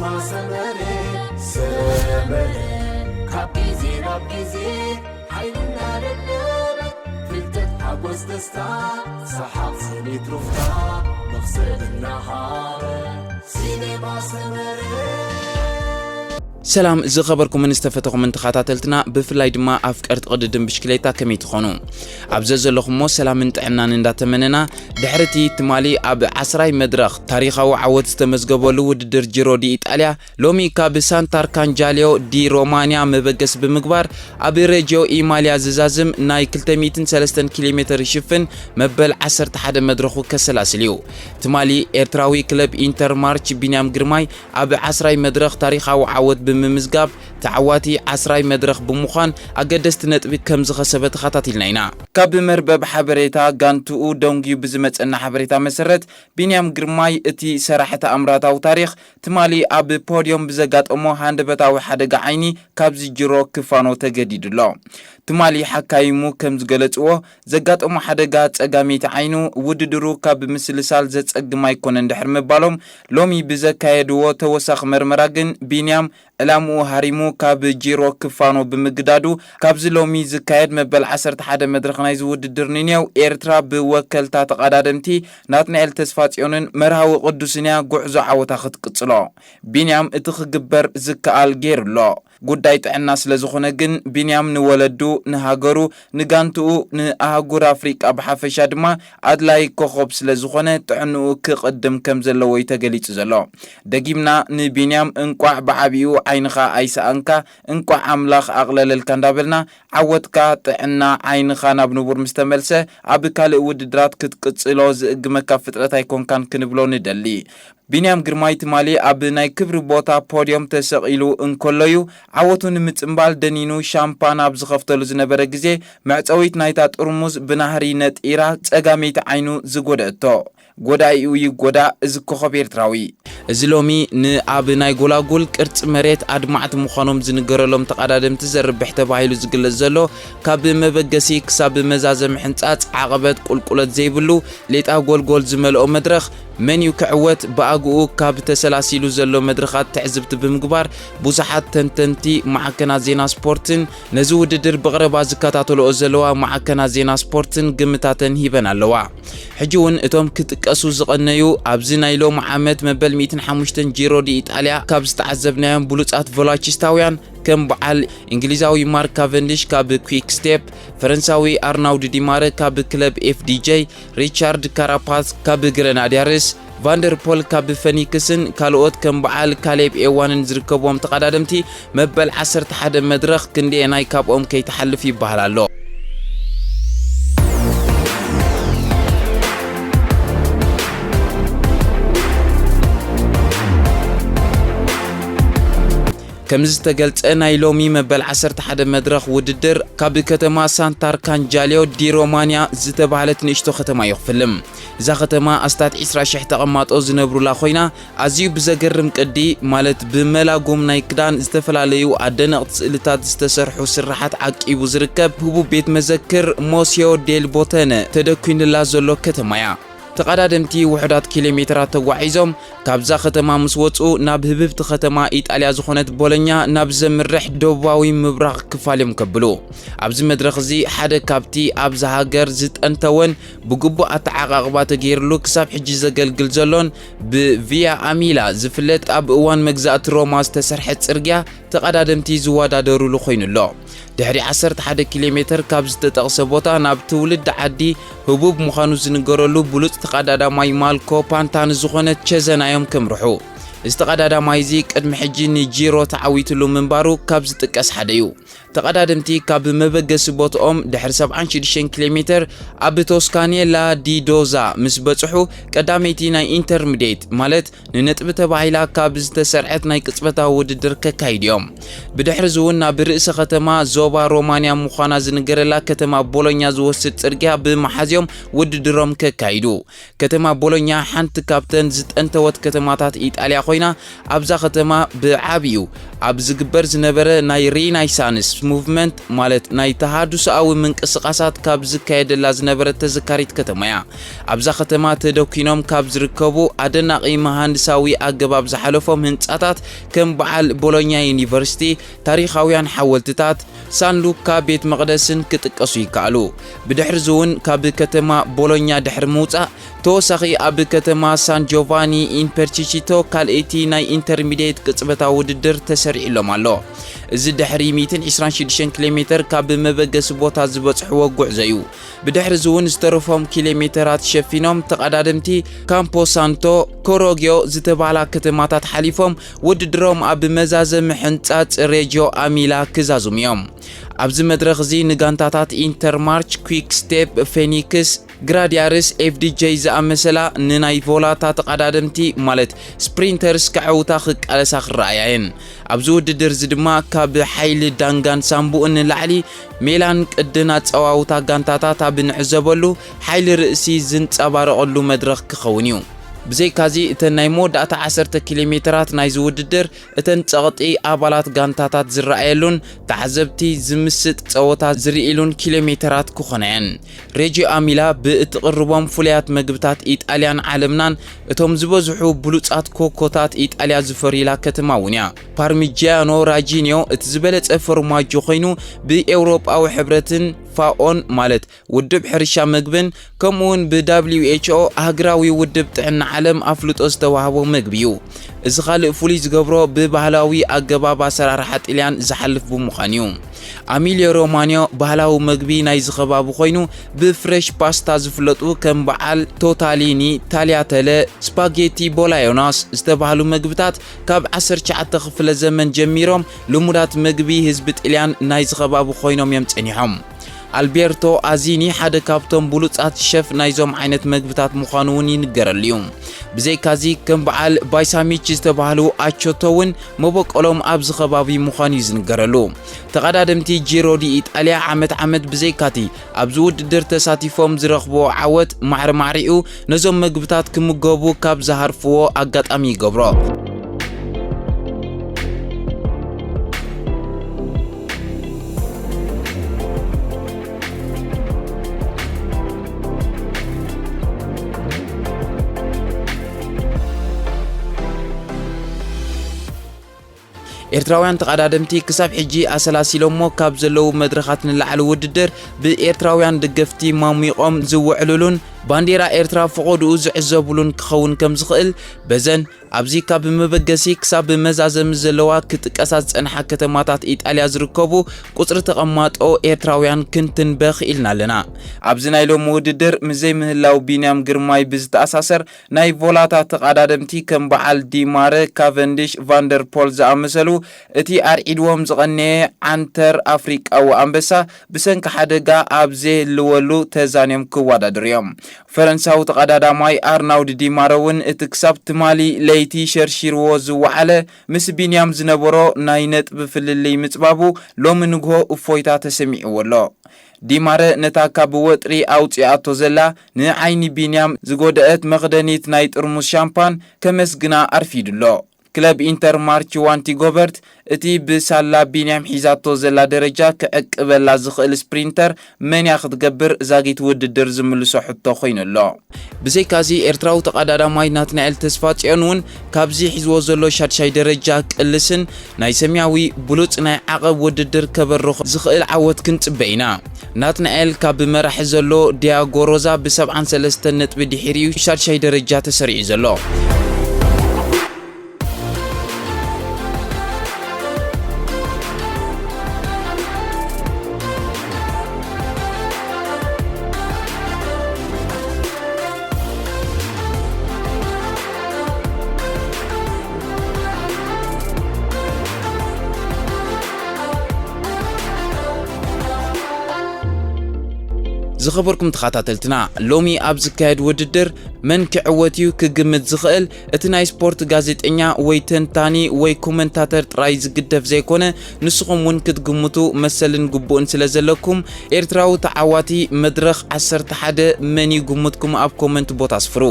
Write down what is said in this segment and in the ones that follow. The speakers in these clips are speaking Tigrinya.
ሰመረ ሰመረ ካብ ግዜ ናብ ግዜ ሓይልና ደደበ ፍልጠት ሓጎስ ደስታ ሰሓቕ ስኒት ሩፍታ መኽሰብ እናሃበ ሲኔማ ሰመረ። ሰላም ዝኸበርኩምን ዝተፈተኹምን ተኸታተልትና፣ ብፍላይ ድማ ኣፍቀርቲ ቅድድም ብሽክሌታ ከመይ ትኾኑ? ኣብ ዘዘለኹሞ ሰላምን ጥዕናን እንዳተመነና፣ ድሕሪ እቲ ትማሊ ኣብ ዓስራይ መድረኽ ታሪኻዊ ዓወት ዝተመዝገበሉ ውድድር ጂሮ ዲ ኢጣልያ፣ ሎሚ ካብ ሳንታርካንጃሊዮ ዲ ሮማንያ መበገሲ ብምግባር ኣብ ሬጂዮ ኢማልያ ዝዛዝም ናይ ክልተ ሚእትን ሰለስተን ኪሎ ሜትር ይሽፍን መበል ዓሰርተ ሓደ መድረኹ ከሰላስል እዩ። ትማሊ ኤርትራዊ ክለብ ኢንተር ማርች ቢንያም ግርማይ ኣብ ዓስራይ መድረኽ ታሪኻዊ ዓወት ብምምዝጋብ ተዓዋቲ ዓስራይ መድረኽ ብምዃን ኣገደስቲ ነጥቢ ከም ዝኸሰበ ተኸታቲልና ኢና። ካብ መርበብ ሓበሬታ ጋንትኡ ደንጉዩ ብዝመጸና ሓበሬታ መሰረት፣ ቢንያም ግርማይ እቲ ሰራሕ ተኣምራታዊ ታሪኽ ትማሊ ኣብ ፖድዮም ብዘጋጠሞ ሃንደበታዊ ሓደጋ ዓይኒ ካብዚ ጅሮ ክፋኖ ተገዲዱ ኣሎ። ትማሊ ሓካይሙ ከም ዝገለጽዎ፣ ዘጋጠሞ ሓደጋ ጸጋመይቲ ዓይኑ ውድድሩ ካብ ምስልሳል ዘጸግም ኣይኮነን ድሕሪ ምባሎም፣ ሎሚ ብዘካየድዎ ተወሳኺ መርመራ ግን ቢንያም ዕላምኡ ሃሪሙ ካብ ጂሮ ክፋኖ ብምግዳዱ፣ ካብዚ ሎሚ ዝካየድ መበል ዓሰርተ ሓደ መድረኽ ናይዚ ውድድር ንኔው ኤርትራ ብወከልታ ተቐዳደምቲ ናትናኤል ተስፋጽዮንን መርሃዊ ቅዱስንያ ጉዕዞ ዓወታ ክትቅጽሎ። ቢንያም እቲ ክግበር ዝከኣል ገይሩ ኣሎ። ጉዳይ ጥዕና ስለ ዝኾነ ግን ቢንያም ንወለዱ፣ ንሃገሩ፣ ንጋንትኡ፣ ንኣህጉር ኣፍሪቃ ብሓፈሻ ድማ ኣድላይ ኮኾብ ስለ ዝኾነ ጥዕንኡ ክቕድም ከም ዘለዎ እዩ ተገሊጹ ዘሎ። ደጊምና ንቢንያም እንቋዕ ብዓቢኡ ዓይንኻ ኣይሰኣንካ፣ እንቋዕ ኣምላኽ ኣቕለለልካ እንዳበልና ዓወትካ ጥዕና ዓይንኻ ናብ ንቡር ምስ ተመልሰ ኣብ ካልእ ውድድራት ክትቅጽሎ ዝእግመካ ፍጥረት ኣይኮንካን ክንብሎ ንደሊ። ቢንያም ግርማይ ትማሊ ኣብ ናይ ክብሪ ቦታ ፖድዮም ተሰቒሉ እንከሎዩ ዓወቱ ንምጽምባል ደኒኑ ሻምፓን ኣብ ዝኸፍተሉ ዝነበረ ግዜ መዕጸዊት ናይታ ጥርሙዝ ብናህሪ ነጢራ ጸጋመይቲ ዓይኑ ዝጎደእቶ። ጎዳኢኡ ይጎዳእ እዚ ኮኸብ ኤርትራዊ። እዚ ሎሚ ንኣብ ናይ ጎላጉል ቅርጺ መሬት ኣድማዕቲ ምዃኖም ዝንገረሎም ተቐዳደምቲ ዘርብሕ ተባሂሉ ዝግለጽ ዘሎ ካብ መበገሲ ክሳብ መዛዘሚ ሕንጻጽ ዓቐበት ቁልቁለት ዘይብሉ ሌጣ ጎልጎል ዝመልኦ መድረኽ መን እዩ ክዕወት ብኣግኡ ካብ ተሰላሲሉ ዘሎ መድረኻት ትዕዝብቲ ብምግባር ብዙሓት ተንተንቲ ማዕከናት ዜና ስፖርትን ነዚ ውድድር ብቕረባ ዝከታተልኦ ዘለዋ ማዕከናት ዜና ስፖርትን ግምታተን ሂበን ኣለዋ። ሕጂ እውን እቶም ክጥቀሱ ዝቐነዩ ኣብዚ ናይ ሎሚ ዓመት መበል ሚእትን ሓሙሽተን ጂሮ ዲ ኢጣልያ ካብ ዝተዓዘብናዮም ብሉጻት ቮላቺስታውያን ከም በዓል እንግሊዛዊ ማርክ ካቨንዲሽ ካብ ኩዊክ ስቴፕ፣ ፈረንሳዊ ኣርናውድ ዲማረ ካብ ክለብ ኤፍዲጄ፣ ሪቻርድ ካራፓዝ ካብ ግረናዲያርስ፣ ቫንደርፖል ካብ ፈኒክስን ካልኦት ከም በዓል ካሌብ ኤዋንን ዝርከብዎም ተቐዳደምቲ መበል ዓሰርተ ሓደ መድረኽ ክንደየናይ ካብኦም ከይትሓልፍ ይበሃል ኣሎ። ከምዚ ዝተገልጸ ናይ ሎሚ መበል ዓሰርተ ሓደ መድረኽ ውድድር ካብ ከተማ ሳንታርካንጃሊዮ ዲ ሮማንያ ዝተባህለት ንእሽቶ ከተማ እዩ ክፍልም። እዛ ከተማ ኣስታት ዕስራ ሽሕ ተቐማጦ ዝነብሩላ ኮይና ኣዝዩ ብዘገርም ቅዲ ማለት ብመላጉም ናይ ክዳን ዝተፈላለዩ ኣደነቕቲ ስእልታት ዝተሰርሑ ስርሓት ዓቂቡ ዝርከብ ህቡብ ቤት መዘክር ሞሲዮ ዴል ቦተነ ተደኲንላ ዘሎ ከተማ እያ። ተቐዳደምቲ ውሑዳት ኪሎ ሜትራት ተጓዒዞም ካብዛ ከተማ ምስ ወጹ ናብ ህብብቲ ከተማ ኢጣልያ ዝኾነት ቦሎኛ ናብ ዘምርሕ ደቡባዊ ምብራቕ ክፋል እዮም ከብሉ። ኣብዚ መድረኽ እዚ ሓደ ካብቲ ኣብዛ ሃገር ዝጠንተወን ብግቡእ ኣተዓቓቕባ ተገይርሉ ክሳብ ሕጂ ዘገልግል ዘሎን ብቪያ ኣሚላ ዝፍለጥ ኣብ እዋን መግዛእቲ ሮማ ዝተሰርሐ ጽርግያ ተቐዳደምቲ ዝወዳደሩሉ ኮይኑ ኣሎ። ድሕሪ ዓሰርተ ሓደ ኪሎ ሜትር ካብ ዝተጠቕሰ ቦታ ናብ ትውልዲ ዓዲ ህቡብ ምዃኑ ዝንገረሉ ብሉጽ ተቐዳዳማይ ማልኮ ፓንታ ንዝኾነ ቸዘና እዮም ከምርሑ። እዚ ተቐዳዳማይ እዚ ቅድሚ ሕጂ ንጂሮ ተዓዊትሉ ምንባሩ ካብ ዝጥቀስ ሓደ እዩ። ተቐዳደምቲ ካብ መበገሲ ቦትኦም ድሕሪ ሰብዓን ሽዱሽተን ኪሎ ሜትር ኣብ ቶስካኔላ ዲ ዶዛ ምስ በጽሑ ቀዳመይቲ ናይ ኢንተርሚዴት ማለት ንነጥቢ ተባሂላ ካብ ዝተሰርዐት ናይ ቅጽበታዊ ውድድር ከካይዱ እዮም። ብድሕሪ እዚ እውን ናብ ርእሰ ከተማ ዞባ ሮማንያ ምዃና ዝንገረላ ከተማ ቦሎኛ ዝወስድ ጽርግያ ብምሓዝዮም ውድድሮም ከካይዱ። ከተማ ቦሎኛ ሓንቲ ካብተን ዝጠንተወት ከተማታት ኢጣልያ ኮይና ኣብዛ ከተማ ብዓብዩ ኣብ ዝግበር ዝነበረ ናይ ሪናይሳንስ ሙቭመንት፣ ማለት ናይ ተሃድሶኣዊ ምንቅስቓሳት ካብ ዝካየደላ ዝነበረት ተዘካሪት ከተማ እያ። ኣብዛ ከተማ ተደኲኖም ካብ ዝርከቡ ኣደናቒ መሃንድሳዊ ኣገባብ ዝሓለፎም ህንጻታት፣ ከም በዓል ቦሎኛ ዩኒቨርሲቲ፣ ታሪኻውያን ሓወልትታት፣ ሳን ሉካ ቤት መቕደስን ክጥቀሱ ይከኣሉ። ብድሕሪዚ እውን ካብ ከተማ ቦሎኛ ድሕሪ ምውጻእ፣ ተወሳኺ ኣብ ከተማ ሳን ጆቫኒ ኢን ፐርቺቺቶ ካልኣይቲ ናይ ኢንተርሚዲየት ቅጽበታዊ ውድድር ተሰሪዕሎም ኣሎ። እዚ ድሕሪ ሚእትን ዕስራን ሽዱሽተን ኪሎ ሜተር ካብ መበገሲ ቦታ ዝበጽሕዎ ጉዕዞ እዩ። ብድሕሪዚ እውን ዝተረፎም ኪሎ ሜተራት ሸፊኖም፣ ተቐዳደምቲ ካምፖ ሳንቶ ኮሮጊዮ ዝተባህላ ከተማታት ሓሊፎም፣ ውድድሮም ኣብ መዛዘሚ ሕንጻጽ ሬጅዮ ኣሚላ ክዛዝሙ እዮም። ኣብዚ መድረኽ እዚ ንጋንታታት ኢንተርማርች፣ ኩዊክ ስቴፕ፣ ፌኒክስ፣ ግራዲያርስ፣ ኤፍዲጄ ዝኣመሰላ ንናይ ቮላታ ተቐዳደምቲ፣ ማለት ስፕሪንተርስ፣ ከዐውታ ክቃለሳ ክረኣያ እየን። ኣብዚ ውድድር እዚ ድማ ካብ ሓይሊ ዳንጋን ሳምቡእን ንላዕሊ ሜላን ቅድን ኣጸዋውታ ጋንታታት ኣብ ንዕዘበሉ፣ ሓይሊ ርእሲ ዝንጸባረቐሉ መድረኽ ክኸውን እዩ። ብዘይካዚ፣ እተን ናይ መወዳእታ ዓሰርተ ኪሎ ሜተራት ናይዚ ውድድር፣ እተን ጸቕጢ ኣባላት ጋንታታት ዝረኣየሉን ተዓዘብቲ ዝምስጥ ጸወታ ዝርእይሉን ኪሎ ሜተራት ክኾና እየን። ሬጂዮ ኣሚላ ብእትቕርቦም ፍሉያት መግብታት ኢጣልያን ዓለምናን፣ እቶም ዝበዝሑ ብሉጻት ኮኮታት ኢጣልያ ዝፈርዩላ ከተማ እውን እያ። ፓርሚጂያኖ ራጂኒዮ እቲ ዝበለጸ ፎርማጆ ኮይኑ፣ ብኤውሮጳዊ ሕብረትን ፋኦን፣ ማለት ውድብ ሕርሻ መግብን፣ ከምኡውን ብ ደብሊው ኤች ኦ፣ ኣህግራዊ ውድብ ጥዕና ዓለም፣ ኣፍልጦ ዝተዋህቦ መግቢ እዩ። እዚ ካልእ ፍሉይ ዝገብሮ ብባህላዊ ኣገባብ ኣሰራርሓ ጥልያን ዝሓልፍ ብምዃኑ እዩ። ኣሚልዮ ሮማንዮ ባህላዊ መግቢ ናይዚ ከባቢ ኮይኑ፣ ብፍሬሽ ፓስታ ዝፍለጡ ከም በዓል ቶታሊኒ፣ ታሊያተለ፣ ስፓጌቲ ቦላዮናስ ዝተባህሉ መግብታት ካብ ዓሰርተ ትሽዓተ ክፍለ ዘመን ጀሚሮም ልሙዳት መግቢ ህዝቢ ጥልያን ናይዚ ከባቢ ኮይኖም እዮም ጸኒሖም። ኣልቤርቶ ኣዚኒ ሓደ ካብቶም ብሉጻት ሸፍ ናይዞም ዓይነት መግብታት ምዃኑ እውን ይንገረሉ እዩ። ብዘይካዚ፣ ከም በዓል ባይሳሚች ዝተባህሉ ኣቾቶ እውን መበቆሎም ኣብዚ ከባቢ ምዃኑ እዩ ዝንገረሉ። ተቐዳደምቲ ጂሮ ዲ ኢጣልያ ዓመት ዓመት ብዘይካቲ ኣብዚ ውድድር ተሳቲፎም ዝረኽብዎ ዓወት ማዕረ ማዕሪኡ ነዞም መግብታት ክምገቡ ካብ ዝሃርፍዎ ኣጋጣሚ ይገብሮ። ኤርትራውያን ተቐዳደምቲ ክሳብ ሕጂ ኣሰላሲሎሞ ካብ ዘለዉ መድረኻት ንላዕሊ ውድድር ብኤርትራውያን ደገፍቲ ማሙቖም ዝውዕሉሉን ባንዴራ ኤርትራ ፈቖድኡ ዝዕዘቡሉን ክኸውን ከም ዝኽእል በዘን ኣብዚ ካብ መበገሲ ክሳብ መዛዘሚ ዘለዋ ክጥቀሳ ዝጸንሓ ከተማታት ኢጣልያ ዝርከቡ ቁጽሪ ተቐማጦ ኤርትራውያን ክንትንበ ክኢልና ኣለና። ኣብዚ ናይ ሎሚ ውድድር ምስ ዘይምህላው ቢንያም ግርማይ ብዝተኣሳሰር ናይ ቮላታ ተቐዳደምቲ ከም በዓል ዲማረ፣ ካቨንዲሽ፣ ቫንደር ፖል ዝኣመሰሉ እቲ ኣርዒድዎም ዝቐነየ ዓንተር ኣፍሪቃዊ ኣንበሳ ብሰንኪ ሓደጋ ኣብ ዘይህልወሉ ተዛንዮም ክወዳደሩ እዮም። ፈረንሳዊ ተቐዳዳማይ ኣርናውድ ዲማረ እውን እቲ ክሳብ ትማሊ ለይቲ ሸርሺርዎ ዝወዓለ ምስ ቢንያም ዝነበሮ ናይ ነጥቢ ፍልልይ ምጽባቡ ሎሚ ንግሆ እፎይታ ተሰሚዕዎ ኣሎ። ዲማረ ነታ ካብ ወጥሪ ኣውጺኣቶ ዘላ ንዓይኒ ቢንያም ዝጎደአት መኽደኒት ናይ ጥርሙዝ ሻምፓን ከመስግና ኣርፊዱ ኣሎ። ክለብ ኢንተር ማርች ዋንቲ ጎበርት እቲ ብሳላ ቢንያም ሒዛቶ ዘላ ደረጃ ክዕቅበላ ዝኽእል ስፕሪንተር መን እያ ክትገብር ዛጊት ውድድር ዝምልሶ ሕቶ ኮይኑ ኣሎ። ብዘይካዚ ኤርትራዊ ተቐዳዳማይ ናትናኤል ተስፋጽዮን እውን ካብዚ ሒዝዎ ዘሎ ሻድሻይ ደረጃ ቅልስን ናይ ሰማያዊ ብሉጽ ናይ ዓቐብ ውድድር ከበርኽ ዝኽእል ዓወት ክንጽበ ኢና። ናትናኤል ካብ መራሒ ዘሎ ዲያጎ ሮዛ ብ ሰብዓን ሰለስተን ነጥቢ ድሒሩ ሻድሻይ ደረጃ ተሰሪዑ ዘሎ። ዝኸበርኩም ተኸታተልትና፣ ሎሚ ኣብ ዝካየድ ውድድር መን ክዕወት እዩ ክግምት ዝኽእል? እቲ ናይ ስፖርት ጋዜጠኛ ወይ ተንታኒ ወይ ኮመንታተር ጥራይ ዝግደፍ ዘይኮነ፣ ንስኹም እውን ክትግምቱ መሰልን ግቡእን ስለ ዘለኩም፣ ኤርትራዊ ተዓዋቲ መድረኽ ዓሰርተ ሓደ መን እዩ ግምትኩም ኣብ ኮመንት ቦታ ኣስፍሩ።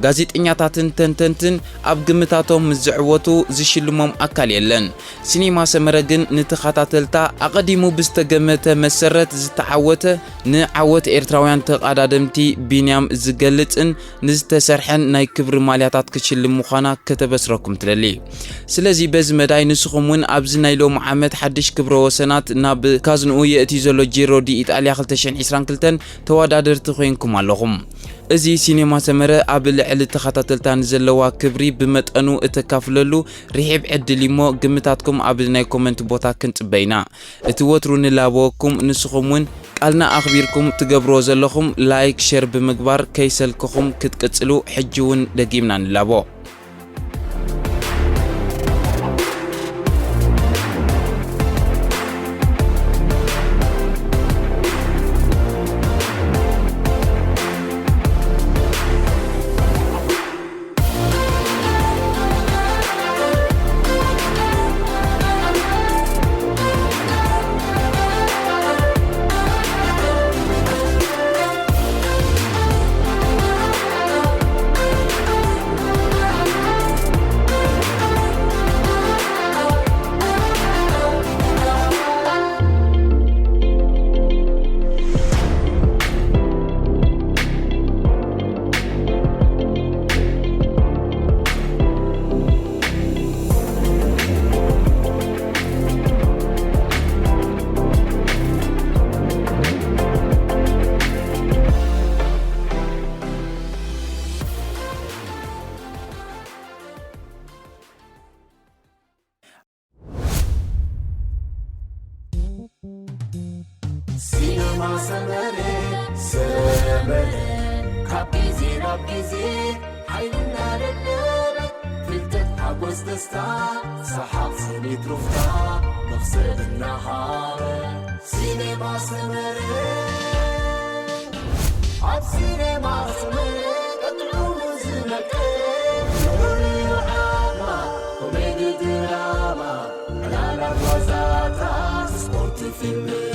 ጋዜጠኛታትን ተንተንትን ኣብ ግምታቶም ምስ ዝዕወቱ ዝሽልሞም ኣካል የለን። ሲኔማ ሰመረ ግን ንተኸታተልታ ኣቐዲሙ ብዝተገመተ መሰረት ዝተዓወተ ንዓወት ኤርትራውያን ተቓዳደምቲ ቢንያም ዝገልጽን ንዝተሰርሐን ናይ ክብሪ ማልያታት ክሽልም ምዃና ከተበስረኩም ትደሊ። ስለዚ በዚ መዳይ ንስኹም እውን ኣብዚ ናይ ሎም ዓመት ሓድሽ ክብረ ወሰናት ናብ ካዝንኡ የእትዩ ዘሎ ጂሮ ዲ ኢጣልያ ክልተ ሽሕን ዕስራን ክልተን ተወዳደርቲ ኮይንኩም ኣለኹም። እዚ ሲኔማ ሰመረ ኣብ ልዕሊ ተኸታተልታ ንዘለዋ ክብሪ ብመጠኑ እተካፍለሉ ርሒብ ዕድል እሞ ግምታትኩም ኣብ ናይ ኮመንት ቦታ ክንጽበ ኢና። እቲ ወትሩ ንላበወኩም ንስኹም እውን ቃልና ኣኽቢርኩም ትገብርዎ ዘለኹም ላይክ፣ ሸር ብምግባር ከይሰልክኹም ክትቅጽሉ ሕጂ እውን ደጊምና ንላቦ። ሲነማ ሰመረ፣ ሰመረ፣ ካብ ግዜ ናብ ግዜ ሓይልና ደለበ፣ ፍልጠት፣ ሓጎስ፣ ደስታ፣ ሰሓቕ፣ ስኒት፣ ሩፍታ፣ መኽሰብ እናሃበ። ሲነማ ሰመረ፣ ኣብ ሲነማ ሰመረ፣ ቀጥዑ ዝነቀ፣ ፍቕሪ፣ ዓማ፣ ኮሜዲ፣ ድራማ፣ ዕላላት፣ ዋዛታት፣ ስፖርት፣ ፊልም፣